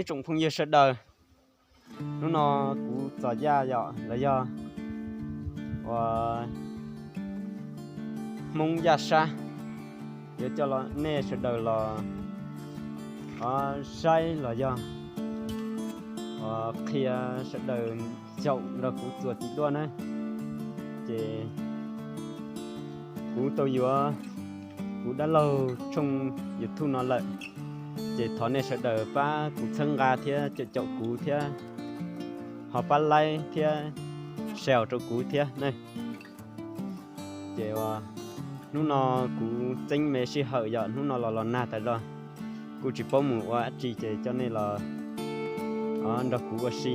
Ib tsoom phooj ywg sawv daws, hnub no kuv txom yaj yom los yog uas Hmoob Yaj Sab yuav coj nej sawv daws los saib los yog qhia sawv daws xyaum nrog kuv txuas txiv duaj na. Ces kuv tau yuav kuv dab laug tshooj YouTube no lawm, ces thov nej sawv daws pab kuv txhawb nqa thiab caum caum kuv thiab, ho pab like thiab share rau kuv thiab ne. Ces hnub no kuv txeeb me sij hawm yog hnub no los los nag tas zog, kuj tsis paub mus ua dab tsi ces coj nej los nrog kuv ua si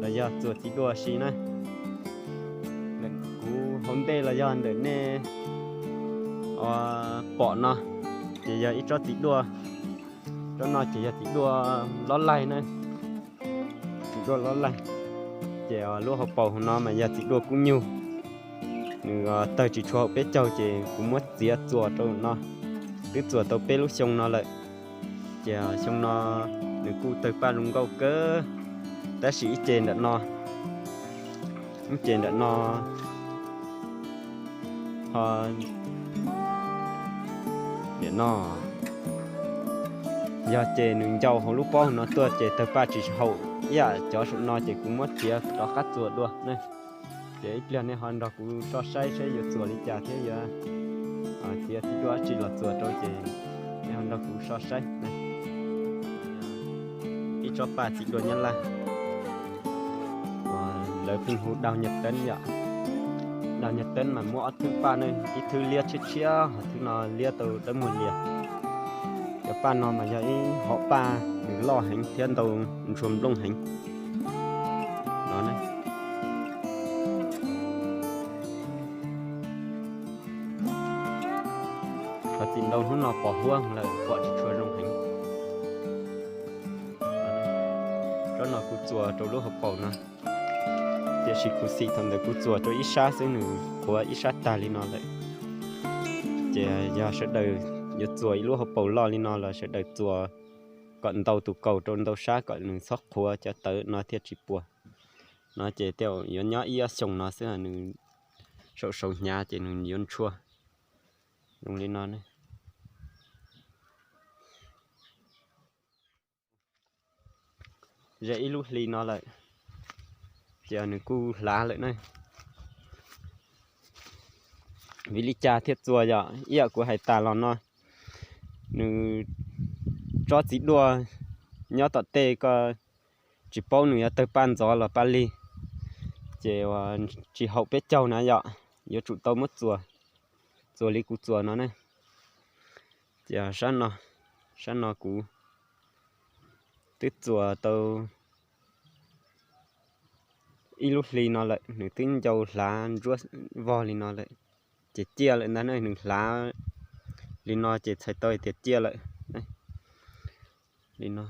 los yog txuas txiv duaj si na. Kuv hauv ntej los yog ntawm nej pom no ces yog ib tsob txiv duaj, tsob no ces yog txiv duaj lob laig na, txiv duaj lob laig. Ces lub hauv paus hauv no mas yog txiv duaj kub nyug, nws tawg tsis tshua haum peb caug ces kuv muab txiav txuas rau no, twb txuas tau peb lub xyoo no lawm. Ces xyoo no nws kuj tawg paj zoo nkauj kawg, tab sis ib ce ntawm no, ib ce ntawm no ho, nim no yog ces nws ncau hauv lub pob no tuaj ces tawg paj tsis haum ib yam cov saum no ces kuv muab txiav rov qab txuas dua ne. Ces ib pliag nej ho nrog kuv so saib seb yuav txuas li cas thiab yuav txiav txiv duaj dab tsi los txuas rau ces nej ho nrog kuv so saib. Ib tsob paj txiv duaj Nyab Laj, lawv pheej hu Dau Nyaj Teeb yom. Dau Nyaj Teeb mas muaj ob thwb paj ne, ib thwb liab tshiab tshiab, ho thwb no liab tau dawb muag lias. Cov paj no mas yog ib hom paj nws loj heev thiab ntau ntshua nplooj heev no. Qhov txiv ntau hnub no pos huab lawm pom tsis tshua zoo heev. Tsob no kuv txuas rau lub hauv paus no, tiam sis khuv xim thaum ntawd kuv txuas rau ib sab xwb nws qhuav ib sab tag li no lawm. Ces yog sawv daws yuav txuas ib lub hauv paus loj li no los sawv daws txuas kom ntau tus kaus rau ntau sab kom nws txhob qhuav cov tawv no thiaj tsis puas. No ces tej zaum yuav nyob ib ob xyoos no xwb, nws saum saud hnyav ces nws yuav ntshua zoo li no. Ze ib lub hli no lawm, ces nws kuj hlav lawm ne. Vim li cas thiaj txuas yom? Ib yam kuv hais tas los no, nws tsob txiv duaj nyob tom tej koj tsis paub nws yuav tawg paj ntxov los paj lig, ces tsis haum peb caug na yom, yuav tsum tau muab txuas, txuas li kuv txuas no ne. Ces sab no, sab no kuv twb txuas tau ib lub hli no lawm, nws twb ncau hlav ntsuab vog li no lawm, ces ciaj lawm ntag ne, nws hlav li no ces txhais tau tias ciaj lawm li no.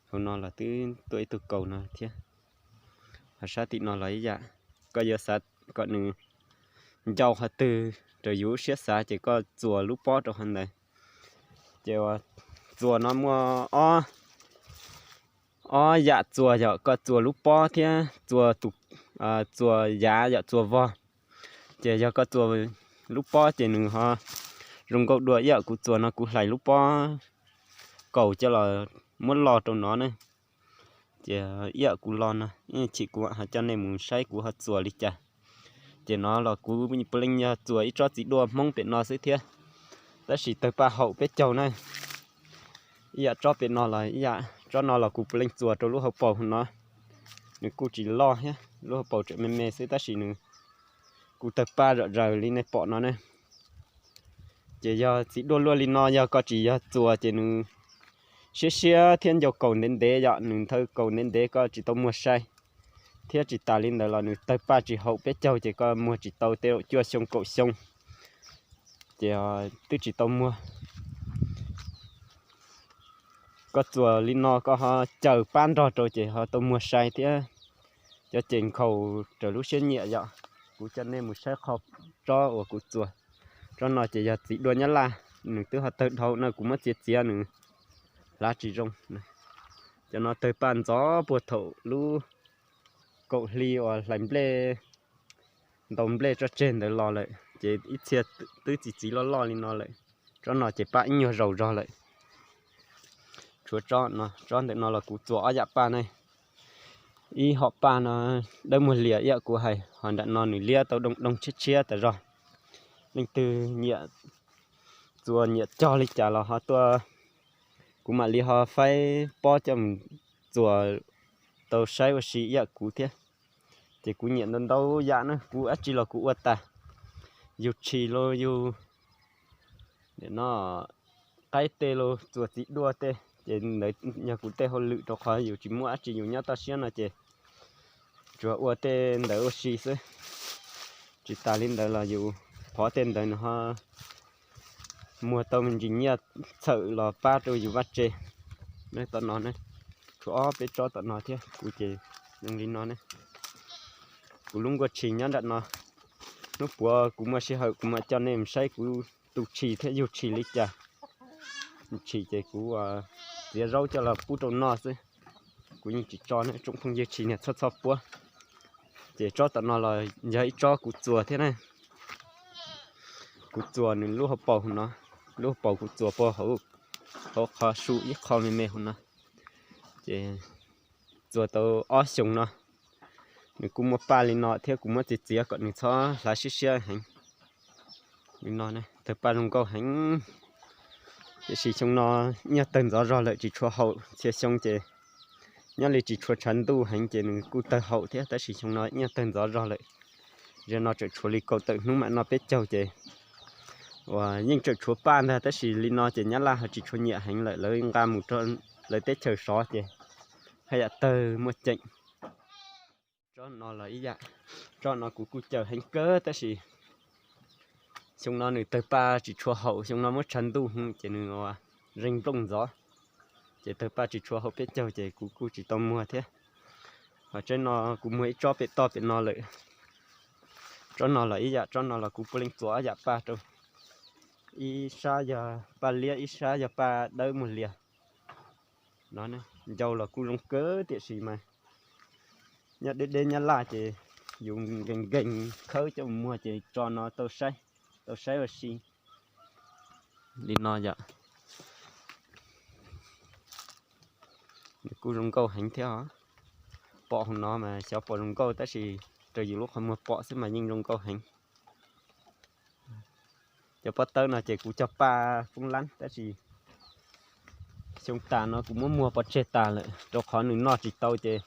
Hauv no los twb tuaj ib tug kaus no thiab, ho sab tim no los ib yam. Koj yuav xav kom nws ncau qhov twg raws yus siab xav ces koj txuas lub pob rau qhov ntawd. Ces txuas no muaj ob yam txuas yom, koj txuas lub pob thiab txuas tus, txuas yav yom, txuas vog. Ces yog koj txuas lub pob ces nws ho zoo nkauj dua. Ib yam kuv txuas no kuv hlais lub pob kaus coj los muab lo rau no ne. Ces ib yam kuv lo no, ib chim kuv ho coj nej mus saib kuv ho txuas li cas. Ces no los kuv puav leej yog txuas ib tsob txiv duaj Hmoob pem no xwb thiab, tab sis tawg paj haum peb caug na. Ib yam tsob pem no los ib yam, tsob no los kuv puav leej txuas rau lub hauv paus no, nws kuj tsis loj thiab, lub hauv paus tseem me me xwb tab sis nws kuj tawg paj zom zaws li nej pom no ne. Ces yog txiv duaj luaj li no yog koj tsis yog txuas ces nws siab siab thiab ncau kaus ntev ntev yom, nws nthawv kaus ntev ntev koj tsis tau muag sai, thiab tsis tas li ntawd los nws tawg paj tsis haum peb caug ces koj muag tsis tau tej zaum cuaj xyoo kaum xyoo, ces twb tsis tau muag. Koj txuas li no koj ho caws pab nrog rau ces ho tau muag sai thiab cov ces nkhaus raws lub siab nyiam yom. Kuv coj nej mus saib qhov tsob uas kuv txuas, tsob no ces yog txiv duaj Nyab Laj, nws twb ho tawg dhau no kuv muab txiav txiav nws lav tsis zoo. Cov no tawg paj ntxov puag thaum lub kaum hli uas hlais nplej, ntaus nplej tso tseg ntawd los lawm, ces ib txhia twb txi txiv loj loj li no lawm. Tsob no ces paj ib nyuag zaus zog lawm. Tshuav tsob no, tsob ntawm no los kuv txuas ob yam paj ne. Ib hom paj no dawb muag lias ib yam kuv hais, ho nram no nws liab tau doo doo tshiab tshiab tas zog. Leej twg nyiam txuas nyiam cog li cas los ho tuaj, kuv mam li ho faib pob coj mus txuas tau saib ua si ib yam kuv thiab. Ces kuv nyiam ntau ntau yam na, kuv dab tsi los kuv ua tas. Yug tshis los yug, nim no qaib tej los txuas txiv duaj tej, ces ntawd yog kuv tej hauj lwm, rau qhov yus tsis muaj dab tsi yus nyob toj siab no ces tsuas ua tej ntawd ua si xwb. Tsis tas li ntawd los yus phov tej ntawd nws ho muag tau me ntsis nyiaj txhawm los pab rau yus vaj tse. Tom no ne, tshuav ob peb tsob tom no thiab, kuv ces zoo li no ne. Kuv lub nkuaj tshis nyob nram no. Hnub puav kuv muaj sij hawm kuv mam coj nej mus saib kuv tu tshis thiab yug tshis li cas. Tshis ces kuv txiav zaub coj los pub rau noj xwb, kuv yeej tsis tso ne tsoom phooj ywg, tshis niag txhob txhob puab. Ces tsob tom no los yog ib tsob kuv txuas thiab na. Kuv txuas nws lub hauv paus no, lub hauv paus kuv txuas puag hauv, hauv qhov su ib qho me me hauv no. Ces txuas tau ob xyoos no, nws kuj muaj paj li no thiab kuv muab txiav txiav kom nws txhob hlav siab siab heev. Li no tawg paj zoo nkauj heev. Tiam sis xyoo no ib nyuag tawg ntxov zog lawm tsis tshua haum, txhia xyoo ces nyob li tsis tshua tshav ntuj heev ces nws kuj tawg haum thiab, tab sis xyoo no ib nyuag tawg ntxov zog lawm. Zaum no tseem tshuav li kaum tawm hnub mam noj peb caug ces uas yeej tseem tshuav paj ntag, tab sis li no ces nyab laj ho tsis tshua nyiam heev lawm, lawv nqa mus rau lawv teb chaws sov ces haj yam tawg muaj ceem. Tsob no los ib yam, tsob no kuv kuj cawm heev kawg tab sis xyoo no nws tawg paj tsis tshua haum, xyoo no muab tshav ntuj ces nws zeeg nplooj ntxov, ces tawg paj tsis tshua haum peb caug ces kuv kuj tsis tau muag thiab. Ho tsob no kuv muag ib tsob pem toj pem no lawm. Tsob no los ib yam, tsob no los kuv puav leej txuas ob yam paj rau, ib sab yog paj liab ib sab yog paj dawb muag lias no. Ncau los kuj zoo kawg tiam sis mas nyob deb deb nyab laj ces yus nkees nkees khawb coj mus muag ces tso no tau saib, tau saib ua si. Li no yom, nws kuj zoo nkauj heev thiab os. Pom hauv no mas xyov pom zoo nkauj tab sis raws yus lub qhov muag pom xwb mas yeej zoo nkauj heev. Cov pob tawb no ces kuv cog paj foob lab tab sis xyoo tas no kuv muab muag pov tseg tas lawm rau qhov nws noj tsis tau ces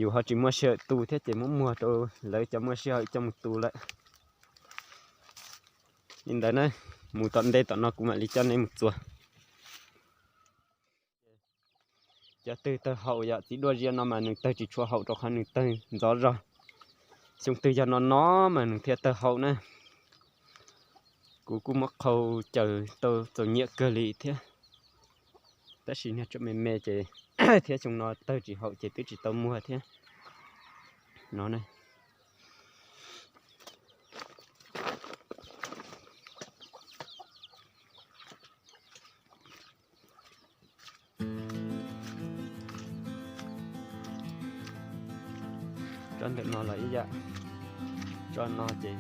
yus ho tsis muaj sij hawm tu thiab ces muab muag rau lawv cov muaj sij hawm coj mus tu lawm. Li ntawd na, mus tom ntej tom no kuv mam li coj nej mus txuas. Cov twg tawg haum yom, txiv duaj ziab no mas nws tawg tsis tshua haum rau qhov nws tawg ntxov zog. Xyoo twg yog no no mas nws thiaj tawg haum na. Kuv kuj muab qhau caws tau txaus nyiam kawg li thiab, tab sis niag tseem me me ces thiab xyoo no tawg tsis haum ces twb tsis tau muag thiab no. Tsob ntawm no los ib yam, tsob no ces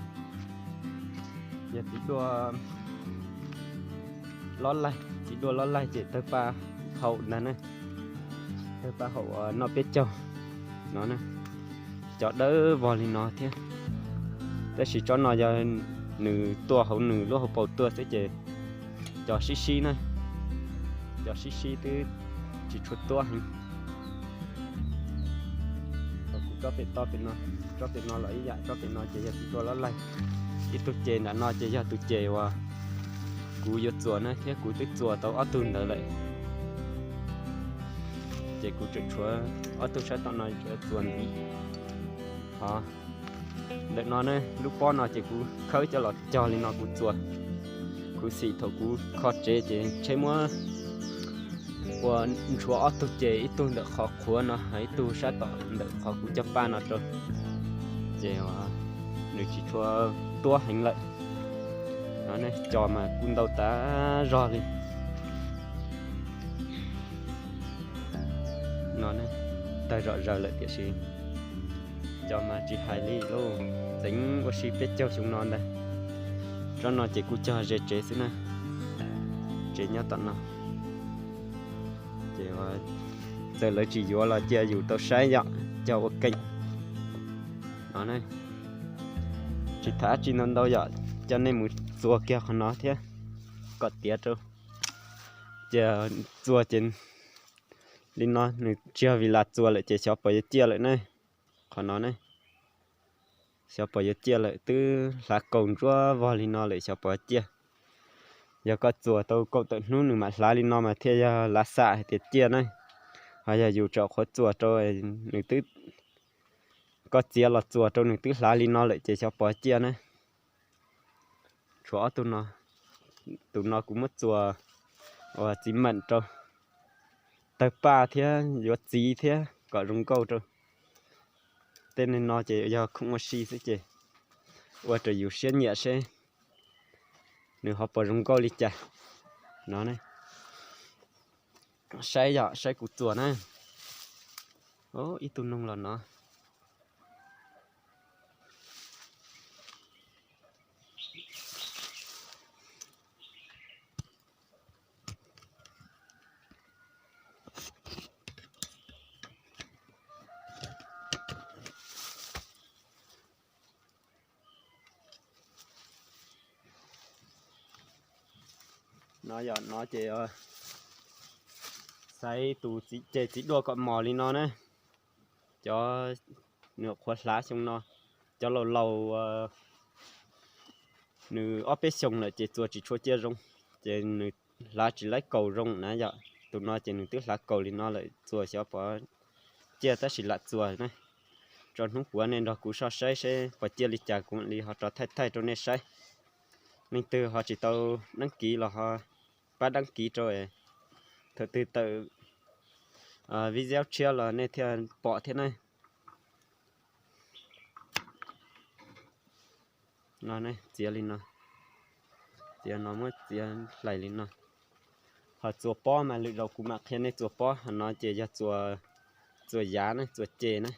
yog txiv duaj lob laig, txiv duaj lob laig ces tawg paj haum ntag na, tawg paj haum noj peb caug no na. Cov dawb vog li no thiab, tab sis tsob no yog nws tuaj hauv nws lub hauv paus tuaj xwb ces cov sib sib na, cov sib sib twb tsis tshua tuab heev. Tsob pem no, tsob pem no los ib yam, tsob pem no ces yog txiv duaj lob laig. Ib tug ces nram no ces yog tus ces uas kuv yuav txuas na thiab kuv twb txuas tau ob tug ntawd lawm, ces kuv tseem tshuav ob tug sab tom no txuas ntxiv. Ho ntawm no ne, lub pob no ces kuv khawb coj los cog li no kuv txuas. Khuv xim thaum kuv kho tsev ces tsheb muab ua ntshuav ob tug ces, ib tug ntawm qhov qhuav no, ib tug sab tom ntawm qhov kuv cog paj no rau, ces nws tsis tshua tuab heev lawm. No ne, cov mas kuj ntau tas zog li. No ne, tawg zom zaws lawm tiam sis cov mas tsis hais li lauj, txeev ua si peb caug xyoo no ntag. Tsob no ces kuj cog ze tsev xwb na, tsev nyob tom no. Ces txawm lawv tsis yuav los cia yus tau saib yom, cog ua keem no ne. Tsis tham dab tsi ntau ntau yom, coj nej mus txuas kiag qhov no thiab kom tiav rau. Ces txuas ces li no, nws tsis yog Vila txuas lawm ces xyov puas yuav ciaj lawm ne. Qhov no ne, xyov puas yuav ciaj lawm, twb hlav kaus ntsuab vog li no lawm xyov puas yuav ciaj. Yog koj txuas tau kaum tawm hnub nws mam hlav li no mas thiaj yog lav xam hais tias ciaj na. Ho yog yus tsom qhuav txuas rau nws twb, koj txiav los txuas rau nws twb hlav li no lawm ces xyov puas ciaj na. Tshuav ob tug no, tus no kuv muab txuas ua txiv meem rau, tawg paj thiab yuav txiv thiab kom zoo nkauj rau. Tej neeg no ces yog khoom ua si xwb ces ua rau yus siab nyiam seb nws ho puas zoo nkauj li cas no ne. Saib yom, saib kuv txuas na. Ib tug noog los no. No yom, no ces xaiv tus txiv, ces txiv duaj kom mos li no na. Cov nws qhuav hlav xyoo no, cov laus laus nws ob peb xyoos lawm ces txuas tsis tshua ciaj zoo, ces nws hlav tsis laib kaus zoo na yom. Tus no ces nws twb hlav kaus li no lawm, txuas xyov puas ciaj tab sis lam txuas na. Tso hnub kuv nej nrog kuv soj saib seb puas ciaj li cas kuv mam li ho rov thaij thaij rau nej saib. Leej twg ho tsis tau đăng ký los ho pab đăng ký rau, thaum twg tawm video tshiab los nej thiaj pom thiab na. No txiav li no, txiav no muab txiav hlais li no. Ho txuas pob mas lwm zaus kuv mam qhia nej txuas pob, ho no ces yog txuas yav na, txuas ces na.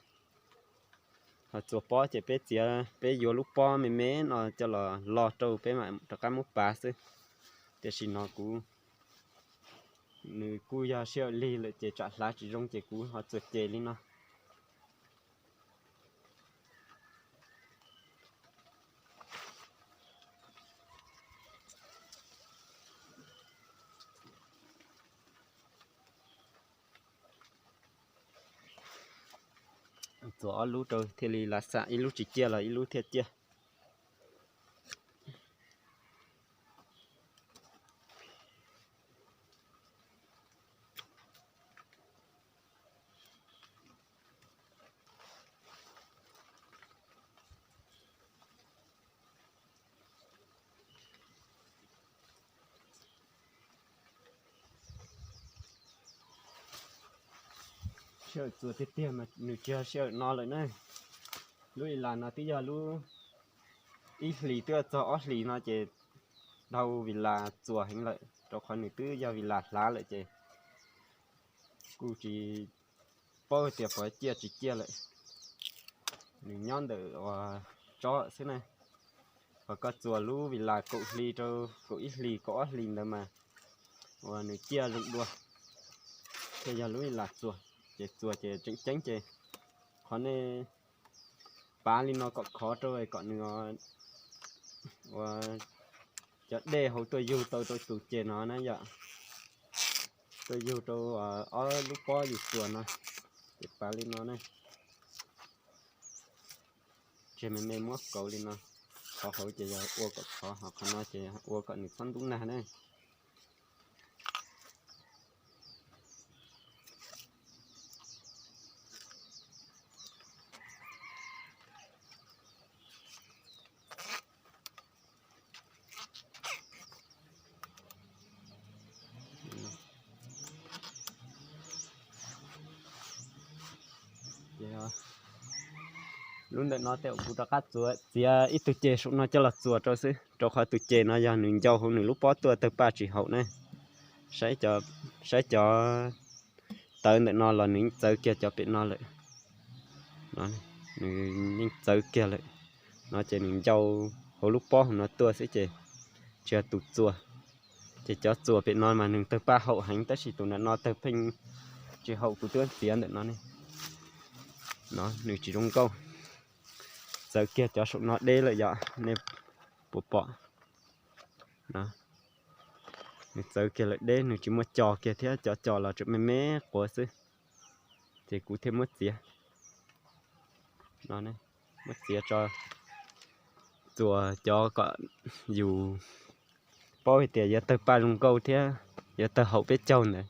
Ho txuas pob ces peb txiav, peb yuav lub pob me me no coj los lo rau peb mam rov qab muab pav xwb. Tiam sis no kuv, nws kuj yog sij hawm lig lawm ces tsam hlav tsis zoo ces kuv ho txuas ces li no. Txuas ob lub rau thiaj li lav xam, ib lub tsis ciaj los ib lub thiaj ciaj. Sij hawm txuas tiag tiag mas nws tsis yog sij hawm no lawm na. Lub Vila no twb yog lub ib hlis twb txog ob hlis no ces dhau Vila txuas heev lawm, rau qhov nws twb yog Vila hlav lawm ces kuj tsis paub tias puas ciaj tsis ciaj lawm. Nws nyob ntawm uas tsob xwb na. Ho koj txuas lub Vila kaum hli rau kaum ib hlis kaum ob hlis ntawd mas uas nws ciaj zoo dua. Ces yog lub Vila txuas, ces txuas ces tseem ceeb ces qhov nej pav li no kom khov rau kom nws ua cov dej hauv tuaj yug tau rau tus ces no na yom. Tuaj yug rau ob lub pob yus txuas no, ces pav li no na. Tseg me me muab kauv li no, qhov hauv ces yog ua kom khov, ho qhov no ces ua kom nws txhob ntub nag na. Lub ntawm no tej kuv rov qab txuas, txiav ib tug ceg saum no coj los txuas rau xwb, rau qhov tus ceg no yog nws ncau hauv nws lub pob tuaj tawg paj tsis haum na. Saib cov tawv ntawm no los nws yeej txawv kiag cov pem no lawm. Nws yeej txawv kiag lawm. No ces nws ncau hauv lub pob hauv no tuaj xwb ces tsis yog tus txuas. Ces cov txuas pem no mas nws tawg paj haum heev tab sis tus nram no tawg pheej tsis haum, kuv twb txiav ntawm no ne. No nws tsis zoo nkauj, txawv kiag cov saum no deb lawm yom, nej puas pom? Nws txawv kiag lawm deb, nws tsis muaj cos kiag thiab, cov cos los tseem me me quav xwb. Ces kuv thiaj muab txiav. No, muab txiav tso, txuas cov kom yus paub hais tias yuav tawg paj zoo nkauj thiab yuav tawg haum peb caug ntawd.